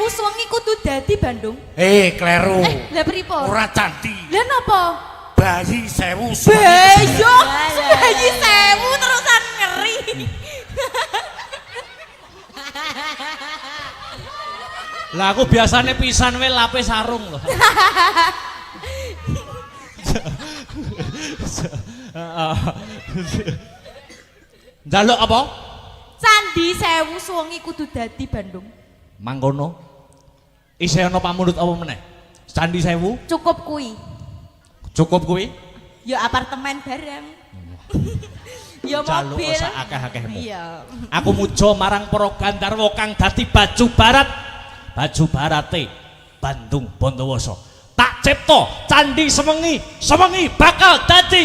Sewengi kudu dadi Bandung. Eh, kleru. Eh, lah pripun? Ora candi. Lah napa? Bayi 1000 sewengi. Bayo, bayi 1000 terusan ngeri. Lah aku biasane pisan wae lape sarung lho. Njaluk apa? Candi 1000 sewengi kudu dadi Bandung. Mangkono. Isih ana pamundhut apa meneh? Candi 1000 Cukup kuwi. Cukup kuwi? Ya apartemen bareng. Ya Njaluk mobil. sak akeh-akehmu. Iya. Aku muja marang para gandharwa kang dadi baju barat. Baju barate Bandung Bondowoso. Tak cipta candi sewengi, sewengi bakal dadi.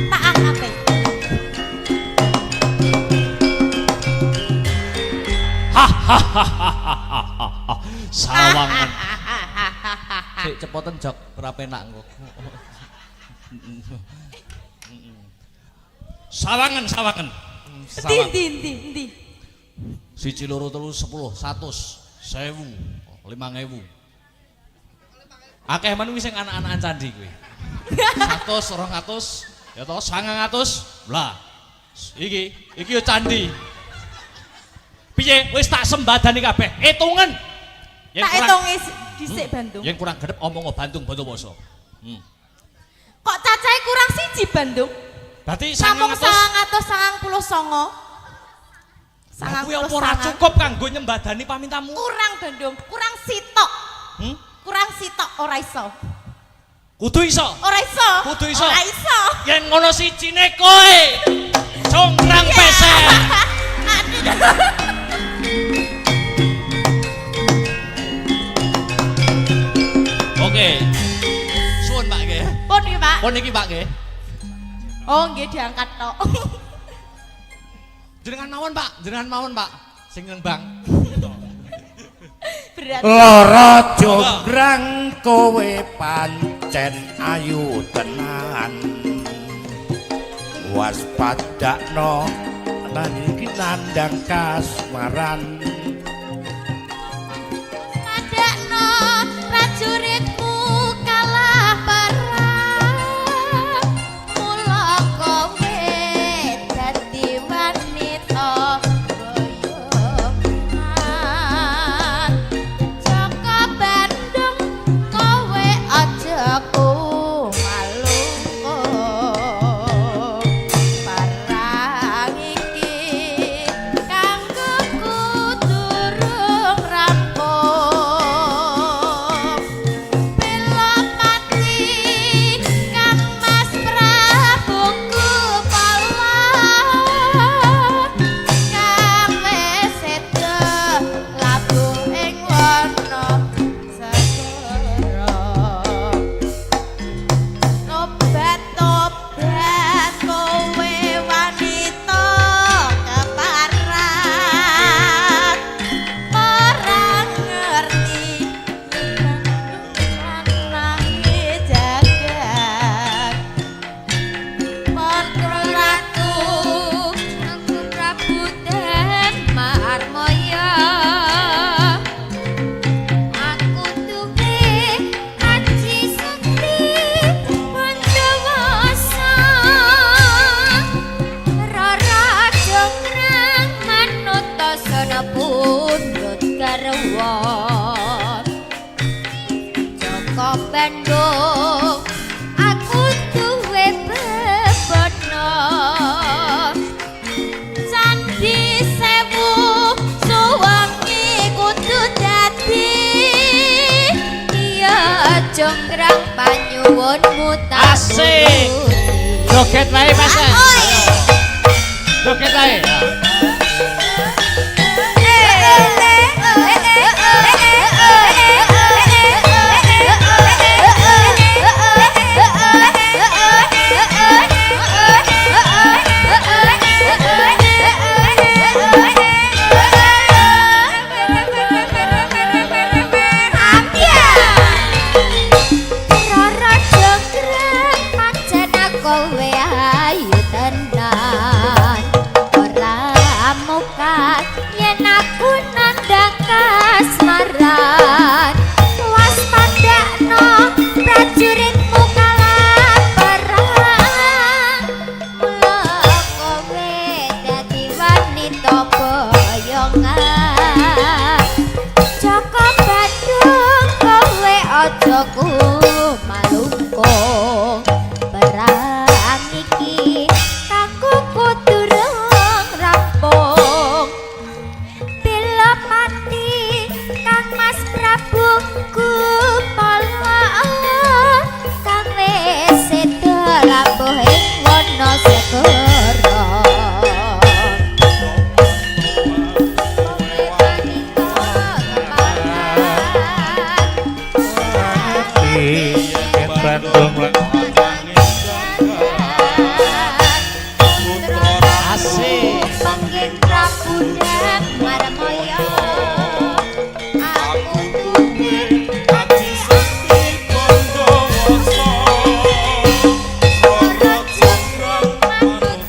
Tak angkate. Sawangan. Sik cepoten jok ora penak engko. Sawangan, sawangan. Ndi ndi ndi ndi. 1 2 3 10 100 1000 5000. Akeh men kuwi sing anak-anakan candi kuwi. 100 200 ya toh 900. Lah iki iki yo candi. Piye wis tak sembadani kabeh. Hitungen. Yen Tak kurang hitungi dhisik Bandung. yen kurang gedhe omong Bandung Bondowoso. Kok cacahe kurang siji Bandung? Berarti Namung 900 999. Lah kuwi apa ora cukup kanggo nyembadani pamintamu? Kurang Bandung, kurang sitok. Hmm? Kurang sitok ora iso. Kudu iso. Ora iso. Kudu iso. Ora iso. Yen ngono sijine kowe. Congkrang peser. Aduh. Oke. Suwun Pak nggih. Pun iki, Pak. Pun iki Pak nggih. Oh, nggih diangkat tok. Jenengan mawon Pak, jenengan mawon Pak. Sing nang bank. Berat. Lara jograng kowe pancen ayu tenan. Waspadakno lan iki nandang kasmaran. Padakno prajuritmu kalah perang. Mula kowe dadi wanita boyongan. Jaka Bandung kowe aja kumalu. Perang iki kanggo durung rampung. Pelopati Kang Mas Prabu Kepala kang wis seda labuh ing wana segara. Tobat-tobat kowe wanita keparat, ora ngerti lanange jagat. Ratu aku Prabu Darma Armoyo. Aku duwe aji sakti Bondowoso. Rara jonggrang manut sana pundhut garwa. Jaka Bandung aku duwe bebono. Candi 1000 suwengi kudu dadi. Iya jonggrang panyuwunmu tak Asik. turuti. Joget wae Mas. Oi. Joget wae. Rara jonggrang pancen kowe ayu tenan. Ora manita boyongan. Joko Bandung kowe aja kumalungkung. Perang iki kanggo kudu rong rampung. Bila mati Kang Mas Prabu Kumala kang wis seda labuh ing wana segara. Kowe manita keparat. Bandung Asik. Panggih Prabu Marmoyo. Aku duwe Aji Sakti Bondowoso Roro Jonggrang manut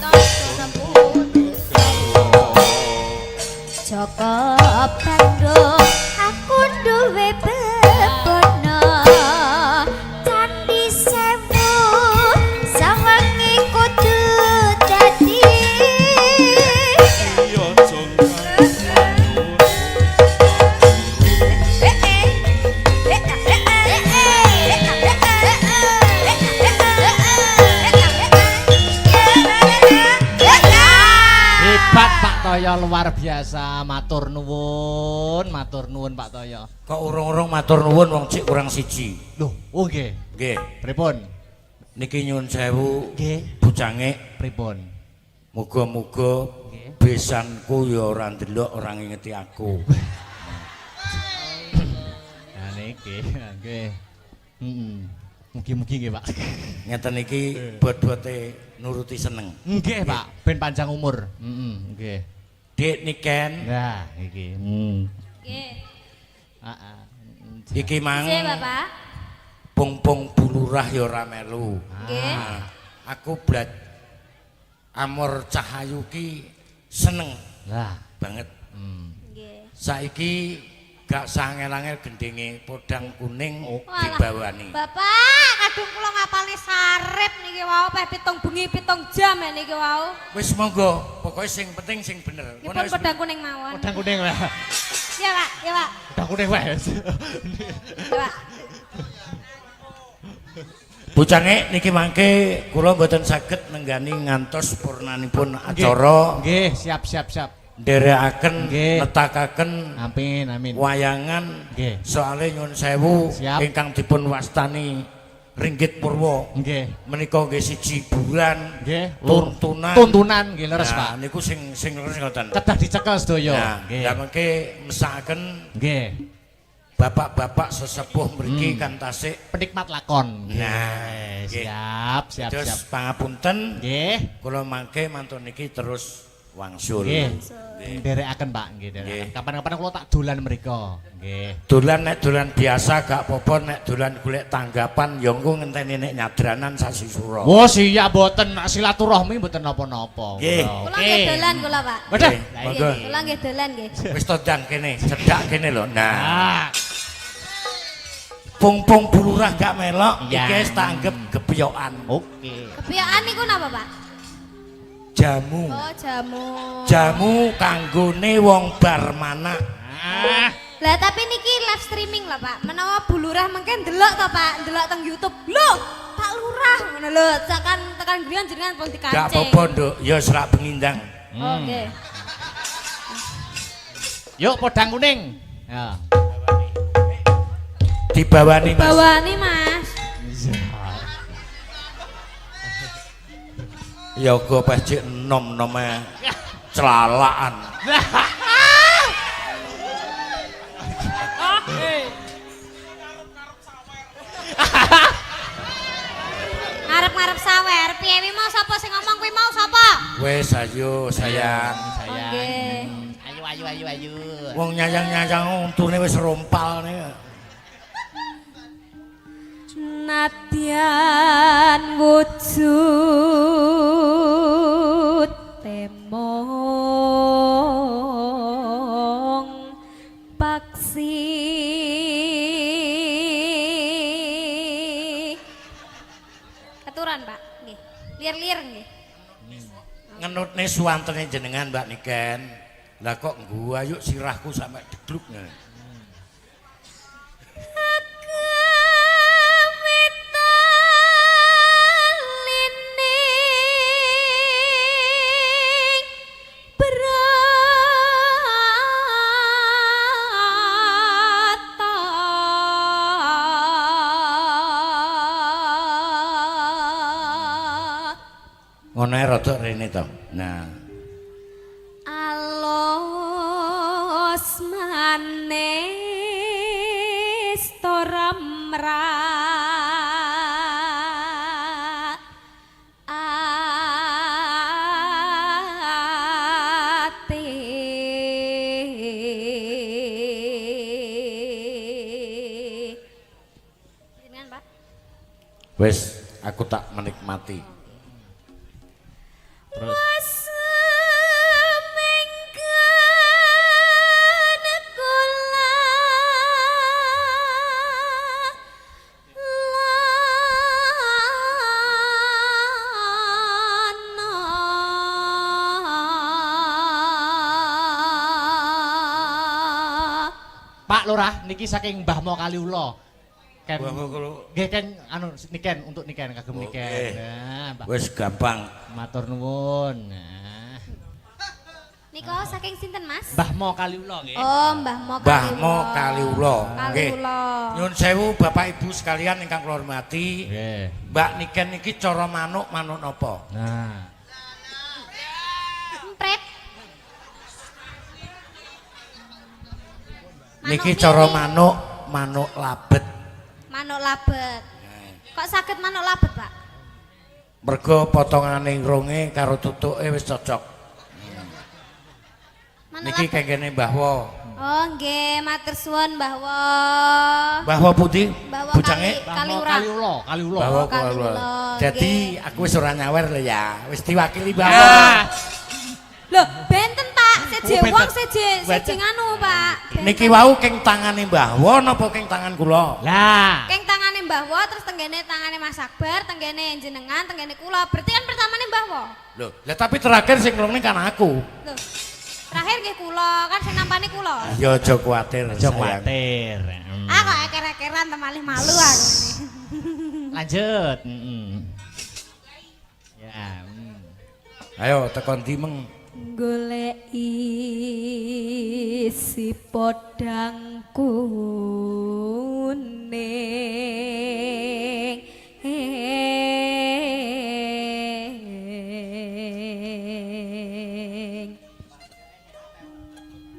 Joko Bandung aku duwe bebono. Candi Sewu sawengi kudu dadi. Iya Jonggrang. Hebat Pak Toyo, luar biasa. Matur nuwun Pak Toyo. Kok urung-urung matur nuwun, wong cik kurang siji. Loh, oh nggih. Nggih. Pripun? Niki nyuwun sewu. Nggih. Bujange, Pripun? muga-muga Nggih. besanku ya ora ndelok, ora ngingeti aku. Nah niki, nggih. Heeh. Mugi-mugi nggih, Pak. Ngeten iki bot-bote nuruti seneng. Nggih, Pak, ben panjang umur. Heeh, nggih. Dik Niken, Nah, iki. Hmm. Nggih. Heeh. Iki mang Nggih, Bapak. pung-pung bulurah ya ora melu. Nggih. Nah, aku blat amor cahayu ki seneng Lah, banget. Nggih. Saiki gak sangel-angel gendinge podang kuning Walah. dibawani. Bapak, kadung kula ngapalne sarip niki wau peh 7 bengi 7 jam ya niki wau. Wis monggo, pokoke sing penting sing bener. Nggih Ngono pun wis. podang kuning mawon. Podang kuning lah. Ya, Pak, ya, Pak. Podang kuning wae. Ya, Pak. Bucange niki mangke kula mboten saged nenggani ngantos purnanipun acara. Nggih, siap siap siap. Nderekaken, Nggih. netakaken Amin, amin. wayangan. Nggih. Soale nyuwun sewu, Siap. ingkang dipun wastani Ringgit Purwa Nggih. menika nggih siji hiburan, Nggih. tuntunan. Tuntunan nggih leres, Nah, Pak. niku sing sing leres ngoten. Kedah dicekel sedaya. Nah, Nggih. lah mengke mesakaken Nggih. bapak-bapak sesepuh mriki kan tasik Penikmat lakon. Nah, Nggih. nggih. Siap, siap, terus siap. pangapunten, Nggih. kula mangke mantun niki terus wangsul. Nggih. Nggih. Nderekaken, Pak, nggih, nderekaken. Nggih. Kapan-kapan kula tak dolan mriko. Nggih. Dolan nek dolan biasa gak apa-apa, nek dolan golek tanggapan ya engko ngenteni nek nyadranan sasi sura. Wah, siap mboten silaturahmi mboten napa-napa. Nggih. Kula nggih dolan kula, Pak. Waduh. Nggih, Lah, monggo. iya. Kula nggih dolan nggih. Wis tondang kene, cedhak kene lho. Nah, Ah, pung-pung bulurah gak melok, Iya. iki wis tak anggep gepyokan. Oke. Kebiaan niku napa, Pak? Jamu. Oh, jamu. Jamu kanggone wong bar manak. Ah, Lah tapi niki live streaming lah, Pak. Menawa Bu Lurah mengke ndelok to, Pak, ndelok teng YouTube. Lho, Pak Lurah ngono lho, tekan tekan griya jenengan pun dikancing. Gak apa-apa, Nduk, ya serak pengindang. Oh, nggih. Yuk podang kuning. Ya. Dibawani, Mas. Bawani, Mas. Ya go peh cek enom-enome celalaan. Ngarep-ngarep sawer, piye wi mau sapa sing ngomong kuwi mau sapa? Wes ayo sayang. Sayang. Nggih. Ayo ayo ayo ayo. Wong nyayang-nyayang untune wis rompal nih. Nadyan wujud temong paksi keturan Pak nggih lir-lir nggih. Ngenutne suwantene jenengan Mbak Niken. Lah kok guayuk sirahku sampe degluk ngene. Wetalining brata. Ngono ae rada rene to. Nah, Alus manis tora mrak ati. Jenengan, Pak. Wis aku tak menikmati. Terus Semenggan kula lana. Pak Lurah niki saking Mbah Mo Kaliula. Ken Mbah Mo Kaliula. Nggih ken anu niken untuk niken kagem Oke. niken. Nah, Mbah. Wis gampang. Matur nuwun. Nah. Nika saking sinten, Mas? Mbah Mo Kaliula nggih. Oh, Mbah Mo Mbah Mo Kaliula. Nggih. Kaliula. Nyun sewu Bapak Ibu sekalian ingkang kula hormati. Nggih. Mbak Niken iki cara manuk manuk napa? Nah. Empret. Manuk Niki cara mini. manuk manuk labet. Manuk labet. Kok saged manuk labet, Pak? Mergo potongane irunge karo tutuke wis cocok. Manuk Niki labet. kengkene Mbah Wo. Oh, nggih, matur suwun Mbah Wo. Mbah Wo pundi? Mbah Wo Bujange? Mbah Mo Kaliurang. Kaliula, Kaliula. Mbah Wo Oh, Kaliula. Kaliula. Jadi aku wis ora nyawer lho ya. Wis diwakili Mbah Wo. Ah. Loh, benten, Pak. Seje Oh, benten. wong seje seje Benten. nganu, Pak. Benten. Niki wau keng tangane Mbah Wo napa keng tangan kula? Lah. Keng tangane Mbah Wo terus tenggene tangane Mas Akbar, tenggene jenengan, tenggene kula. Berarti kan pertamane Mbah Wo. Loh, lah tapi terakhir sing nglungne kan aku. Loh. Terakhir nggih kula, kan sing nampane kula. Ya aja kuwatir. Aja sayang. kuwatir. Hmm. Ah kok eker-ekeran temalih malu aku ini. Lanjut. Mm-mm. Ya. Mm. Ayo tekan ndi meng? Golek isi podang kuning.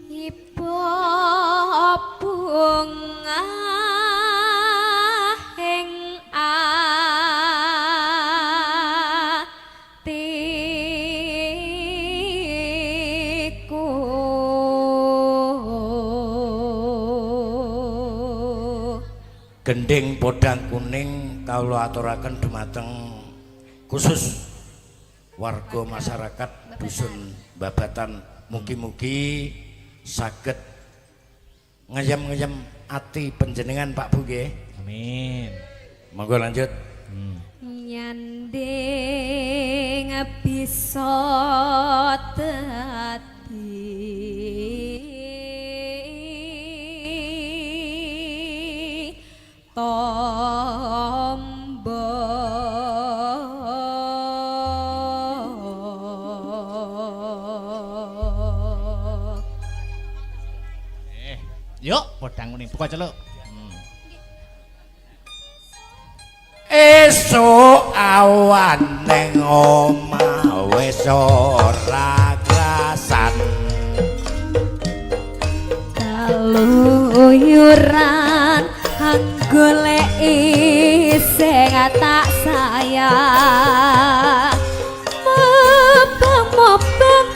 Ibu bunga ing atiku. Gending podang kuning kawula aturaken dumateng khusus warga masyarakat dusun Babatan, mugi-mugi saged ngeyem-ngeyem ati panjenengan Pak Bu nggih. Amin. Monggo lanjut. Nyanding bisa dadi tombo. Yuk, podang kuning buka celuk. Esuk awan neng omah wis ora krasan. Kaluyuran goleki sing tak sayang. Mubeng-mubeng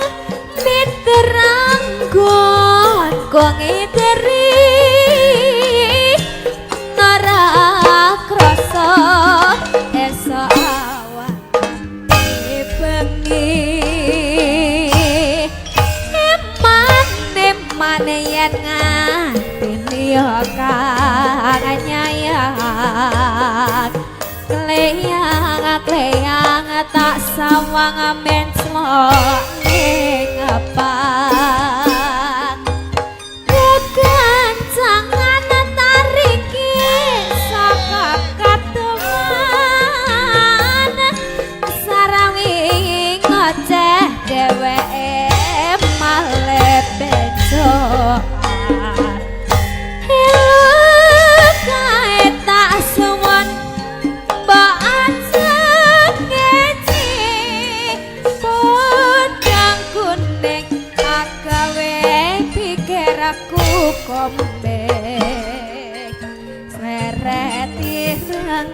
miteranggon kok ngiteri ora krasa esuk awan bengi. Emane-mane yen ngatini ya kang nyayang. Kleyang-kleyang tak sawang menclok ning apa. kombe seret ireng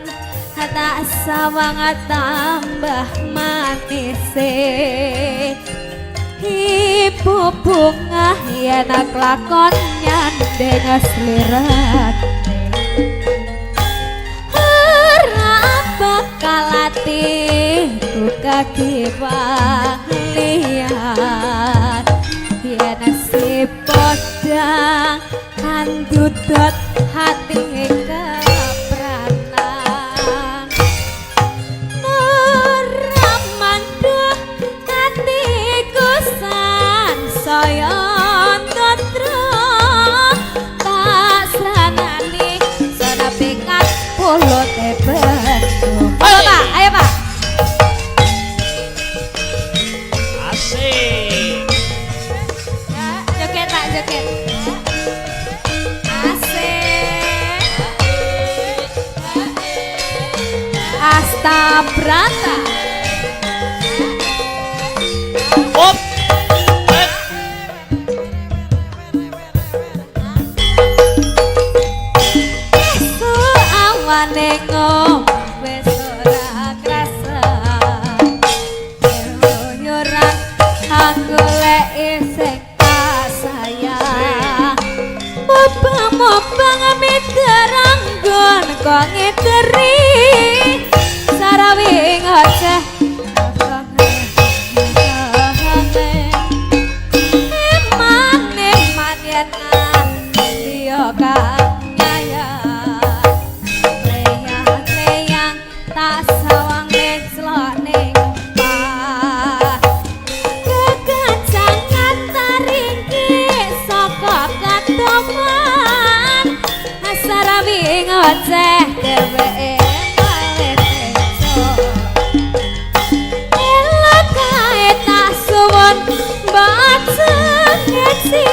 tak sawang tambah manise ibu bunga yen lakon nyandeng slirane ora bakal atiku kakiwalian yen si podang andudot hati kepranan ora manduh atiku sansaya totro tak sranani sanapikat polote bentuk. Ayo Pak, ayo Pak. Asik. Joget Pak, joget. Asik. Asta Brata. Op. Eh. Esuk awane ngombe ora krasa. Keluyuran anggoleki sing kasayang. Mubang-mubang mideranggon kok ngiteri. Sarawi ngoceh eman eman yen liya kang nyayang. Leyang-leyang tak sawang ngeclok ning omah. Kekancangan taringki saka katoman. Sarawi ngoceh dheweke malih tejo. Elok kae tak suwun mbok ngeci.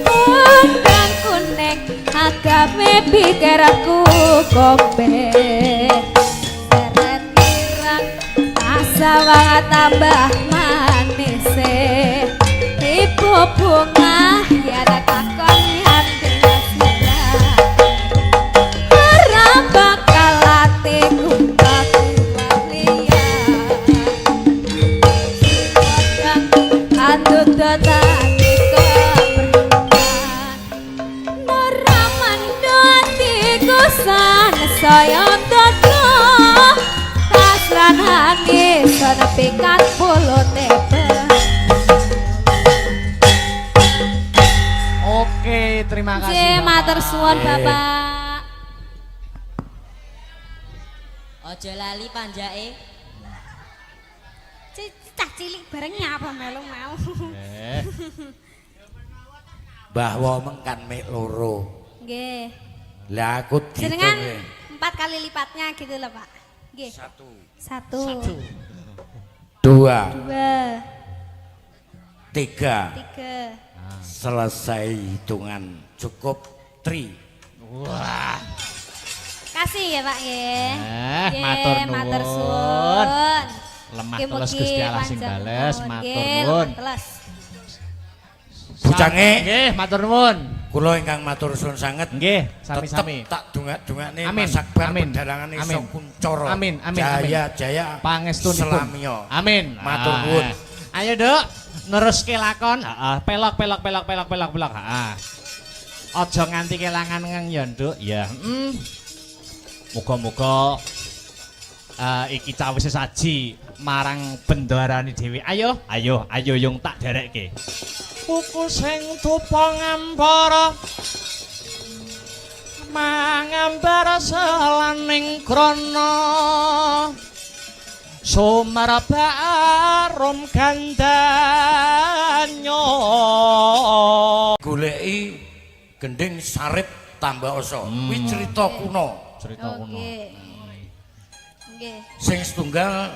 Undang kuning agame pikirku kombe. Seret ireng tak sawang tambah manise. Ibu bunga ya takon nyandeng sirah. Ora bakal atiku kakiwalian. Andut ati keprenan. Ora mendo atiku sansaya todo. Tasranane sanepikat polote Oke, terima kasih. Nggih, Bapak. matur suwun Bapak. Aja lali panjake. Cah cilik bareng nyapa melu mau. Eh, Mbah Womeng kan mek loro. Nggih. Lah aku Jenengan dihitung. 4 kali lipatnya gitu loh, Pak. Nggih. 1 1 2 2 3 3. Selesai hitungan cukup tri. Wah. Kasih ya, Pak nggih. Eh, Nggih, matur matur nuwun. suwun. Lemah Mugi-mugi teles Gusti Allah sing panjang bales, umur. matur Nggih, nuwun. lemah teles. Bujange. Nggih, matur nuwun. Kula ingkang matur suwun sanget. Nggih, Tetep sami-sami. tak dongak-dongakne Amin, Mas Akbar amin, pedalangane amin. iso kuncara. Amin, amin, Jaya jaya. Pangestunipun. Selamiya. Amin. Matur Ah. nuwun. Ayo, Duk, neruske lakon. Heeh, pelok pelok pelok pelok pelok pelok. Heeh. Aja nganti kelangan ngeng ya, Nduk. Ya. Muga-muga iki cawise saji marang bendarane dhewe. Ayo, ayo, ayo yung tak derekke. Kuku sing tupa ngambara mangambar selaning krana sumerba arum gandanya. Goleki gending sarip tambah oso. Kuwi cerita kuno. Cerita kuno. Nggih. Nggih. Sing setunggal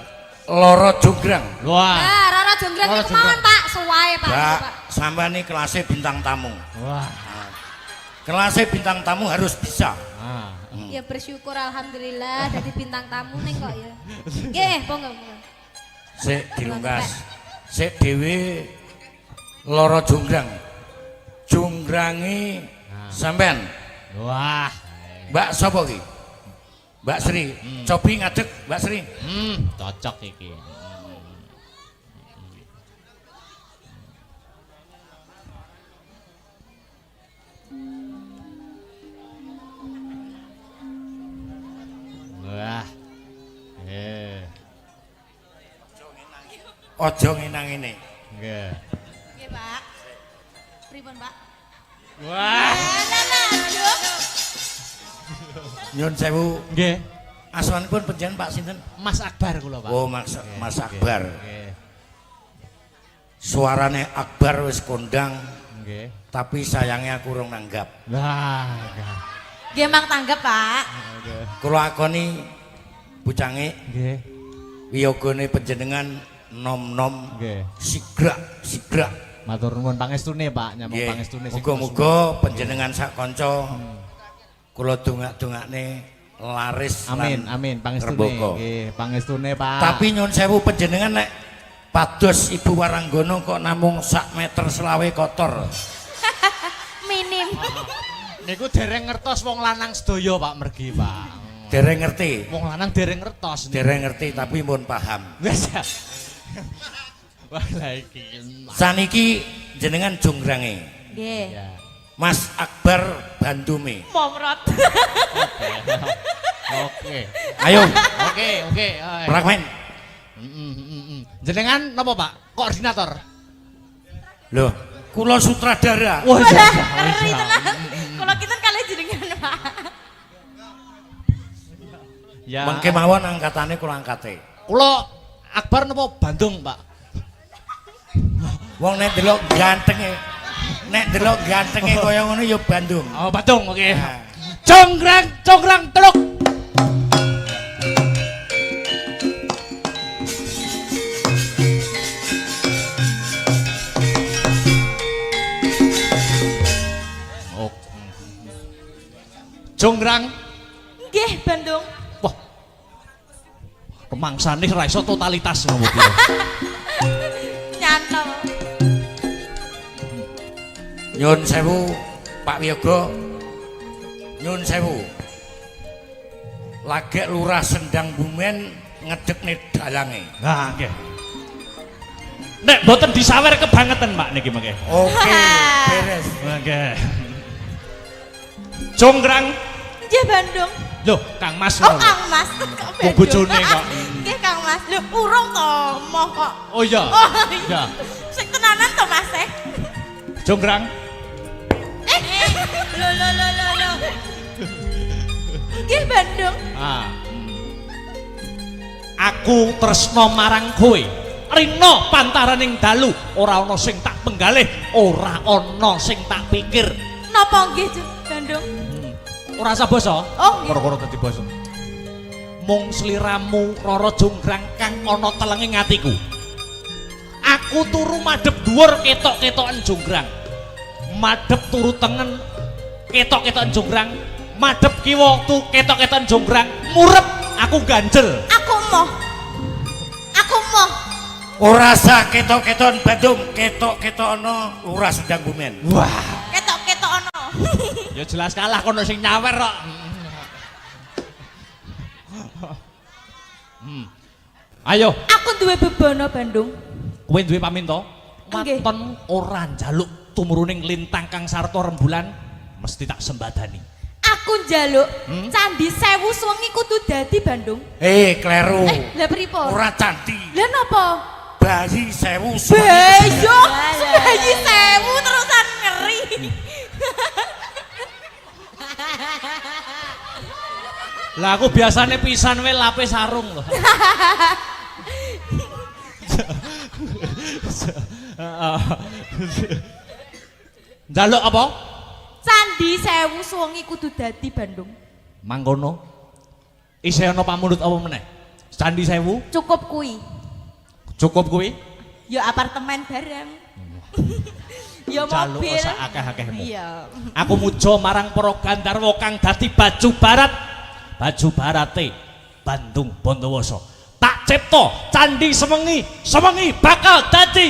Loro Jonggrang. Wah. Ah, Rara Jonggrang Rara niku mawon, Jonggrang. Pak, suwae Pak. Mbak, Pak. sampean iki kelasnya bintang tamu. Wah. Kelasnya bintang tamu harus bisa. Ah. Ya bersyukur alhamdulillah jadi bintang tamu nih kok ya. Nggih, monggo monggo. Sik dilungkas. Sik dhewe Loro Jonggrang. Jonggrang Jongrange sampean. Wah. Mbak sapa ki? Mbak Sri. Cobi ngadeg Mbak Sri. Cocok iki. Wah. Aja ngenang ngene. Nggih. Nggih, Pak. Pripun, Pak? Wah. Lah, aduh. Nyun sewu. Nggih. Asmanipun panjenengan Pak sinten? Mas Akbar kula, Pak. Oh, Mas, Mas Akbar. Nggih. Suarane Akbar wis kondang, Nggih. tapi sayangnya aku urung nanggap. Wah, nggih. Nggih, mang tanggap, Pak. Nggih. Kula akoni bucange Nggih. wiyogone panjenengan nom-nom Nggih. sigrak sigrak. Matur nuwun pangestune, Pak, nyamuk Nggih. pangestune sing Muga-muga panjenengan sak kanca kula dongak-dongakne laris Amin, lan amin, pangestune. ngrembaka. Nggih, pangestune, Pak. Tapi nyun sewu panjenengan nek pados Ibu Waranggono kok namung sak meter selawe kotor. Minim. Niku dereng ngertos wong lanang sedaya, Pak, mergi, Pak. Dereng ngerti. Wong lanang dereng ngertos niku. Dereng ngerti tapi pun paham. Wis ya. Wah, lah iki. Saniki jenengan jongrange. Nggih. Ya. Mas Akbar Bandume. Momrot. Oke. Ayo, Oke, oke. Ayo. fragmen. Jenengan napa, Pak? Koordinator. Loh, kula sutradara. Wah, iya, Ngeri tenan. Kula kinten kalih jenengan, Pak. Ya. Mengke mawon angkatane kula angkate. Kula Akbar napa Bandung, Pak? Wong nek delok gantenge, nek delok gantenge kaya ngono ya Bandung. Oh, Bandung, oke. Nah. Congkrang, congkrang, teluk. Oh. Jonggrang, Nggih, Bandung. wah. Kemangsane ra iso totalitas ngono kuwi. Nyantol. Nyun sewu Pak Wiyogo. Nyun sewu. Lagek Lurah Sendang Bumen ngedekne dalange. Lah nggih. Nek mboten disawer kebangetan, Pak niki mengke. Oke, beres. Nggih. Jonggrang. Nggih, Bandung. Loh, Kang Mas. Oh, ngono. Kang Mas. Kok Wong Bandung? bojone kok. Nggih, Kang Mas. Lho, urung to, moh kok. Oh iya. Oh, Iya. Sing tenanan to, Mas eh. Jonggrang. Lho, lho, lho, lho, lho. Nggih, Bandung. Ah. Aku tresno marang kowe. Rina pantaraning dalu, ora ana sing tak penggalih, ora ana sing tak pikir. Napa nggih, Bandung? Ora usah basa. Oh, nggih. Perkara dadi basa. Mung sliramu Rara Jonggrang kang ana telenge atiku. Aku turu madhep dhuwur ketok-ketoken jonggrang. Madhep turu tengen ketok-ketoken jonggrang, madhep kiwa tu ketok-ketoken jonggrang, murep aku ganjel. Aku moh. Aku moh. Ora sah ketok-keton Bandung, ketok-ketokno Lurah Sendang Bumen. Wah, Ketok-ketok ono. ya jelas kalah kono sing nyawer kok. Ayo, Aku duwe bebana Bandung. kowe duwe paminta? Nggih. Waton ora njaluk tumuruning lintang kang sarta rembulan mesti tak sembadani. Aku njaluk candi sewu suwengi kudu dadi Bandung. Eh, kleru. Eh, lah pripun? Ora candi. Lah napa? Bayi sewu suwengi. Bayo, bayi sewu terusan ngeri. Lah aku biasane pisan wae lape sarung lho. Njaluk apa? Candi sewu suwengi kudu dadi Bandung. Mangkono. Isih ana pamundhut apa meneh? Candi Sewu Cukup kuwi. cukup kuwi? Ya apartemen bareng. Ya Jaluk mobil. sak akeh-akehmu. Iya. Aku muja marang para gandharwa kang dadi baju barat. Baju barate Bandung Bondowoso. Tak cipta candi sewengi, sewengi bakal dadi.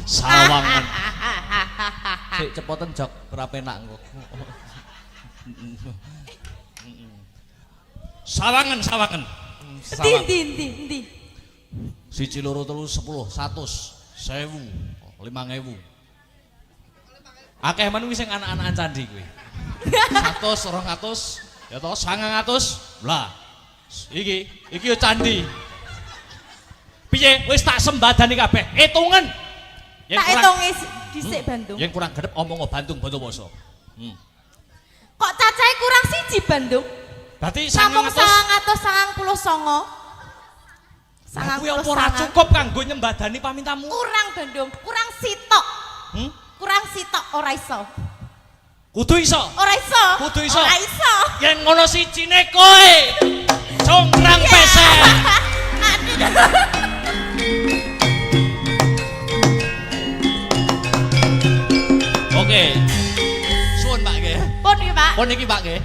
Sawangan. Sik cepoten jok ora penak engko. Sawangan, sawangan. Ndi ndi ndi ndi. 1 2 3 10 100 1000 5000. Akeh men kuwi sing anak-anakan candi kuwi. 100 200 ya toh 900. Lah iki iki yo candi. Piye wis tak sembadani kabeh. Hitungen. Yen Tak kurang hitungi dhisik Bandung. yen kurang genep omong Bandung Bondowoso. Kok cacahe kurang siji Bandung? Berarti Namung 900 999. Lah kuwi apa ora cukup kanggo nyembadani pamintamu? Kurang Bandung, kurang sitok. Hmm? Kurang sitok ora iso. Kudu iso. Ora iso. Kudu iso. Ora iso. Yen ngono sijine kowe. Congkrang pesek. Aduh. Oke. Suwun Pak nggih. Pun iki, Pak. Pun iki Pak nggih.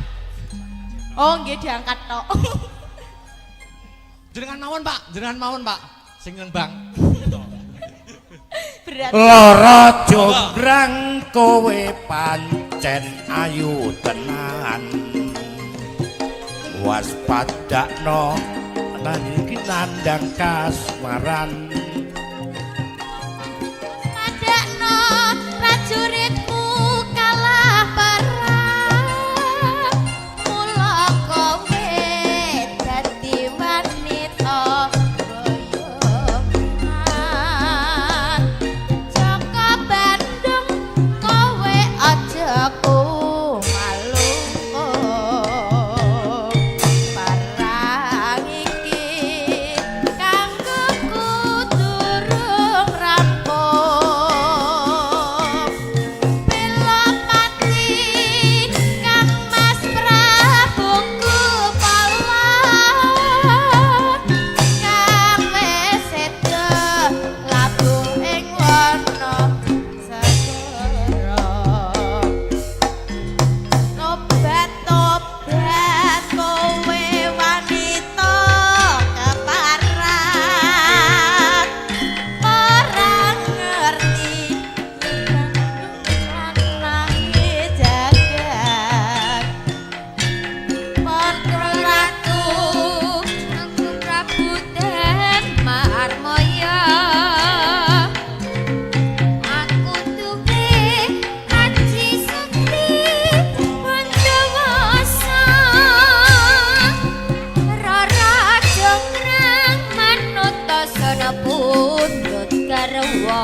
Oh, nggih diangkat tok. Jenengan mawon Pak, jenengan mawon Pak. Sing nembang. Berat. Lara jograng kowe pancen ayu tenan. Waspadakno nang iki nandang kasmaran. Padakno prajuritmu kalah perang. Mula kowe dadi wanita boyongan. Jaka Bandung kowe aja kumalungkung. Perang iki kanggo durung rampung. Pelopati Kang Mas Prabu Kupala kang wis seda labuh ing wana segara. Tobat-tobat kowe wanita keparat, ora ngerti lanange jagat. Putra Ratu Aku Prabu Marmoyo. Aku duwe aji sekti Bondowoso. Rara jongkrang manut sono pundhut garwa.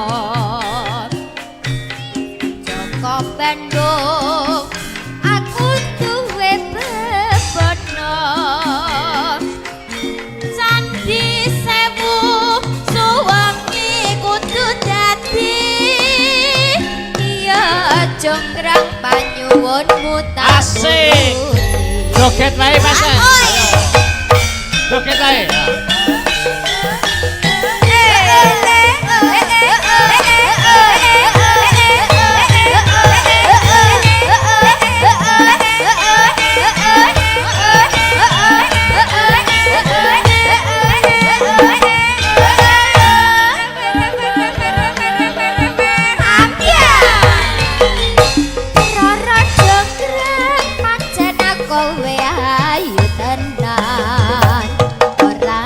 Joko Bandung aku duwe bebono. Candi Sewu suwengi kudu dadi. Iya jongkrang panyuwunmu tak Asik. turuti. Joget wae Mas. Oh iya. Joget wae. Rara jongkrang pancen kowe ayu tenan. Ora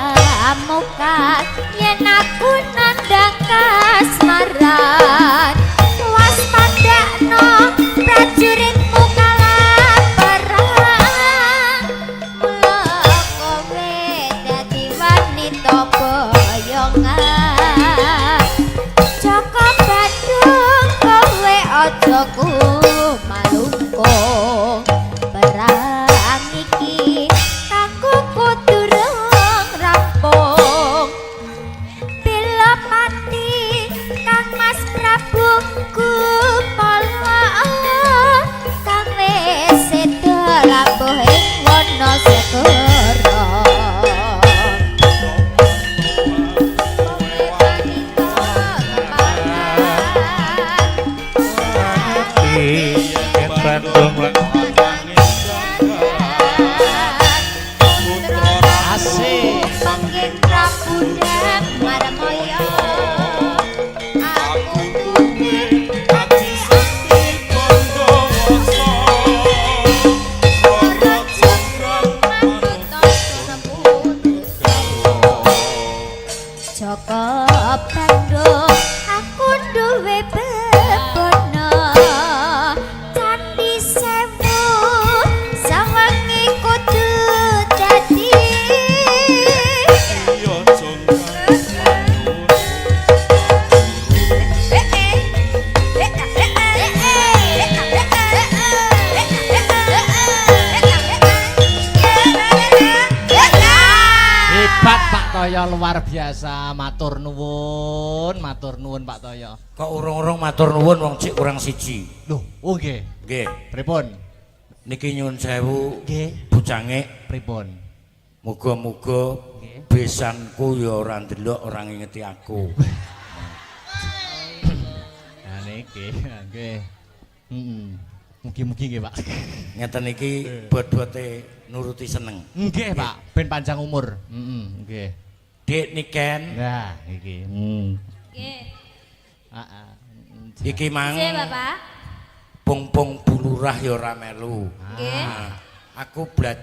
mukat yen aku nandhang kasmaran. Waspadakno prajuritmu kalah perang. Mula kowe dadi wanita boyongan. Joko Bandung kowe aja kumalungkung. Perang iki kanggo kudu rampung. Pilopati Kang Mas Prabu Gupala kang wis seda labuh ing wana segara. Kowe wanita keparat. Yen Bandung Asik. Panggih Prabu Marmoyo. Aku Toyo luar biasa, matur nuwun Pak Toyo. Kok urung-urung matur nuwun wong cik kurang siji. Loh, oh nggih. Nggih. Pripun? Niki nyuwun sewu. Nggih. Bucange Pripun? muga-muga besanku ya ora ndelok ora ngingeti aku. Nah niki, nggih. Heeh. Mugi-mugi nggih, Pak. Ngeten iki bot-bote nuruti seneng. Nggih, Pak. Ben panjang umur. Heeh, nggih. Dik Niken, Nah, iki. Nggih. Heeh. iki mang Nggih, Bapak. pung-pung bulurah ya ora melu. Nggih. Nah, aku blat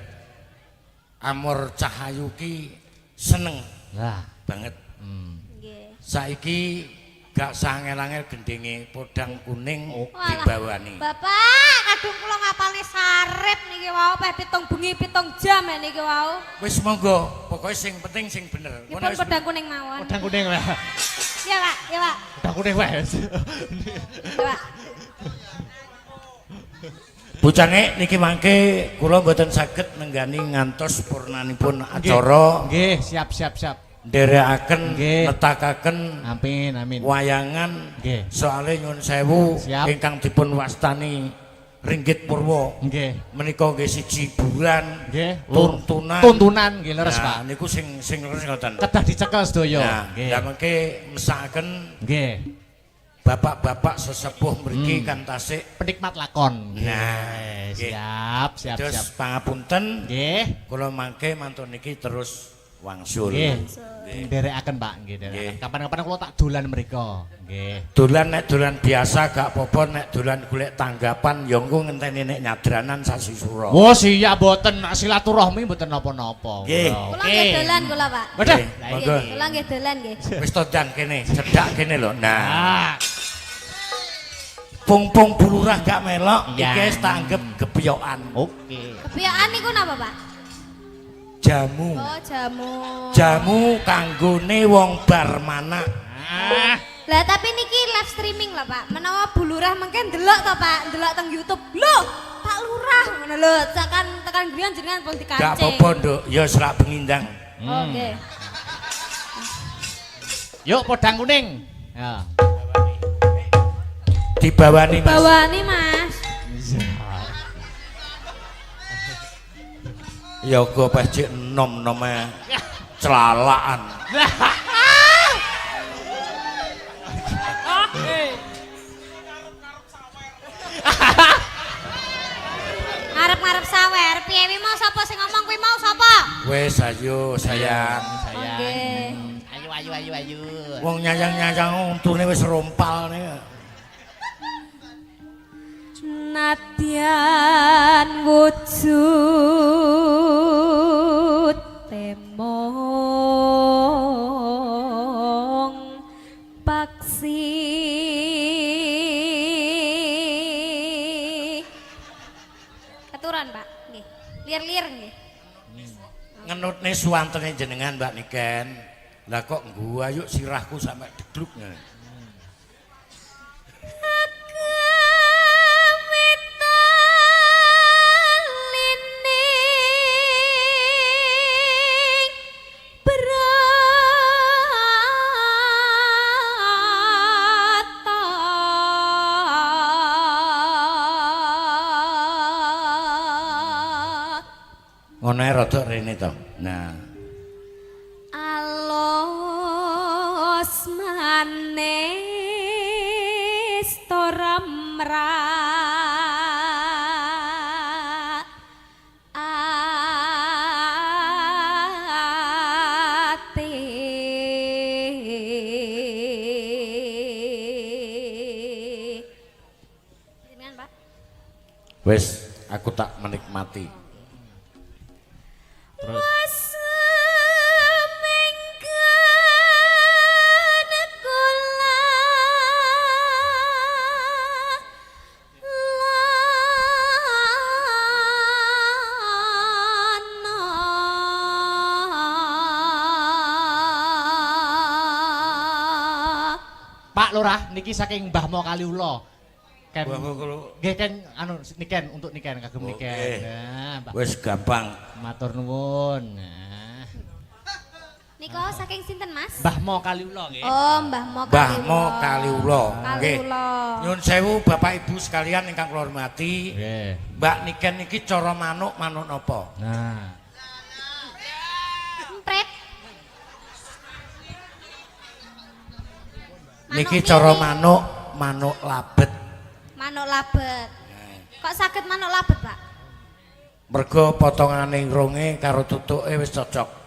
Amor Cahayu ki seneng Lah, banget. Nggih. Saiki gak sangel-angel gendinge podang kuning Walah, dibawani. Bapak, kadung kula ngapalne sarip niki wau peh 7 bengi 7 jam ya niki wau. Wis monggo, pokoke sing penting sing bener. Nggih pun podang kuning mawon. podang kuning lah. Ya, Pak, ya, Pak. Podang kuning wae. Ya, Pak. Bucange niki mangke kula mboten saged nenggani ngantos purnanipun acara. Nggih, siap siap siap. Nderekaken Nggih. netakaken Amin, amin. wayangan. Nggih. Soale nyuwun sewu Siap. ingkang dipun wastani Ringgit Purwa. Nggih. Menika nggih siji hiburan, Nggih. tuntunan. Tuntunan nggih leres, Nah, Pak. niku sing sing leres ngoten. Kedah dicekel sedaya. Nah, Nggih. lah mengke mesakaken Nggih. bapak-bapak sesepuh mriki kan tasik Penikmat lakon. Nah, Nggih. nggih. Siap, siap, terus siap. pangapunten Nggih. kula mangke mantun niki terus wangsul. Nggih. Nderekaken, Pak, nggih, nderekaken. Kapan-kapan kula tak dolan mriku. Nggih. Dolan nek dolan biasa gak apa-apa, nek dolan golek tanggapan ya engko ngenteni nek nyadranan sasi sura. Wah, siap mboten silaturahmi mboten napa-napa. Nggih. Kula nggih dolan kula, Pak. Waduh. Nggih, monggo. Kula nggih dolan nggih. Wis to ndang kene, cedhak kene lho. Nah, Ah, pung-pung bulurah gak melok, Ya. iki wis tak anggap gepyokan. oke. Kebiyakan niku napa, Pak? Jamu. Oh, jamu. Jamu kanggone wong bar manak. Ah, Lah tapi niki live streaming lho, Pak. Menawa Bu Lurah mengke ndelok to, Pak, ndelok teng YouTube. Lho, Pak Lurah ngono lho, tekan tekan griya jenengan pun dikancing. Gak apa-apa, Nduk. Ya serak bengindang. Oke. Yuk podang kuning. Ya. Dibawani, Mas. Bawani, Mas. Ya go pecik enom-enome celalaan. Ngarep-ngarep sawer, piye wi mau sapa sing ngomong kuwi mau sapa? Wes ayo sayang. Sayang. Oke. Ayo ayo ayo ayo. Wong nyayang-nyayang untune wis rompal nih. Nadyan wujud temong paksi keturan Pak nggih lir-lir nggih Ngenutne suwantene jenengan Mbak Niken. Lah kok ngguayuk sirahku sampe degluk ngene. Kawitalining brata. Ngono ae rada rene to. Nah, Alos manis tora mrak ati. Jenengan, Pak. wis aku tak menikmati. Terus Pak Lurah niki saking Mbah Mo Kaliula. Ken. Mbah Mo Kaliula. Nggih ken anu niken untuk niken kagem Oke. niken. Nah, Mbah Wis gampang. matur nuwun. Nah. Niki Menika saking sinten, Mas? Mbah Mo Kaliula nggih. Oh, Mbah Mo Mbah Kaliula. Mo Kaliula. Nggih. Kaliula. Nyun sewu Bapak Ibu sekalian ingkang kula hormati. Nggih. Mbak Niken niki cara manuk manuk napa? Nah. Empret. Manuk Niki cara mini. manuk manuk labet. Manuk labet. Kok saged manuk labet, Pak? Mergo potongane ngrunge karo tutuke wis cocok.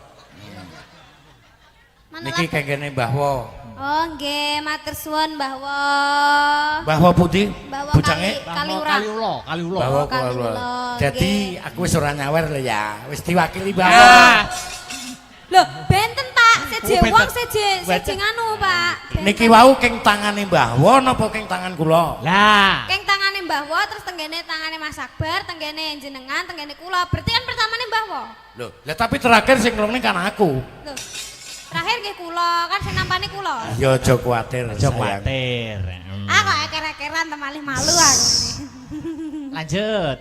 Manuk Niki labet. kengkene Mbah Wo. Oh, nggih, matur suwun Mbah Wo. Mbah Wo pundi? Mbah Wo Bujange? Mbah Mo Kaliura. Kaliula, Kaliula. Mbah Wo Kaliula, Kaliula. Dadi aku wis ora nyawer lho ya. Wis diwakili Mbah Wo. Ah. Loh, benten, Pak. Seje Oh, benten. wong seje seje nganu, Pak. Benten. Niki wau keng tangane Mbah Wo napa keng tangan kula? Lah. Keng tangane Mbah Wo terus tenggene tangane Mas Akbar, tenggene jenengan, tenggene kula. Berarti kan pertamane Mbah Wo. Lho, lah tapi terakhir sing nglongne kan aku. Loh. Terakhir nggih kula, kan sing nampani kula. Ya aja kuwatir, Aja sayang. kuwatir. Hmm. Ah kok eker-ekeran temalih malu aku ini. Lanjut.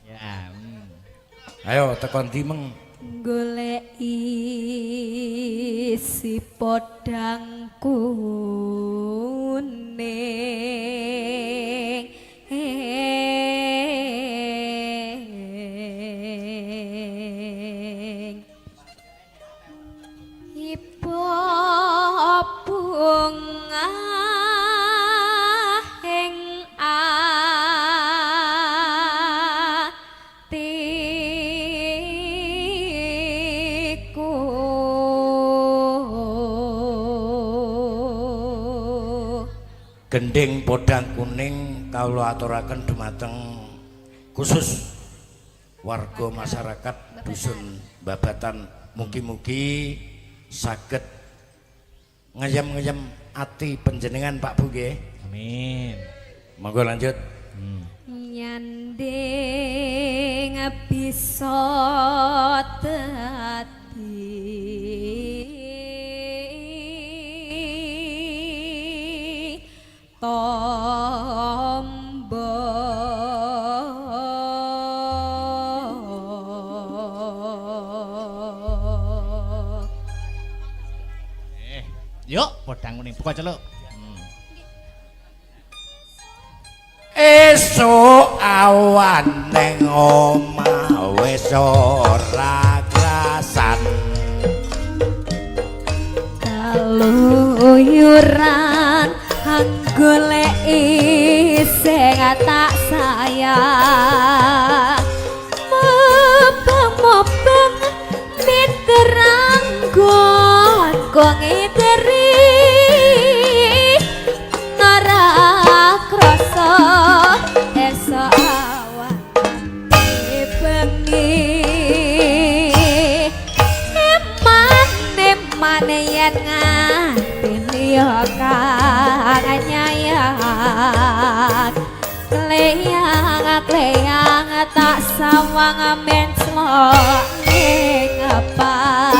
Ya. Ayo tekon ndi meng. Golek isi podang kuning. Ibu bunga ing atiku. Gending podang kuning kawula aturaken dumateng khusus warga masyarakat dusun Babatan, mugi-mugi saged ngeyem-ngeyem ati panjenengan Pak Bu nggih. Amin. Monggo lanjut. Nyanding bisa dadi tombo. Yuk, podang kuning buka celuk. Esuk awan neng omah wis ora krasan. Keluyuran goleki sing tak sayang. Mubeng-mubeng miterang gon ngiteri ora krasa esuk awan bengi. Emane-mane yen ngati liya kang nyayang. Kleyang-kleyang tak sawang menclok ning apa.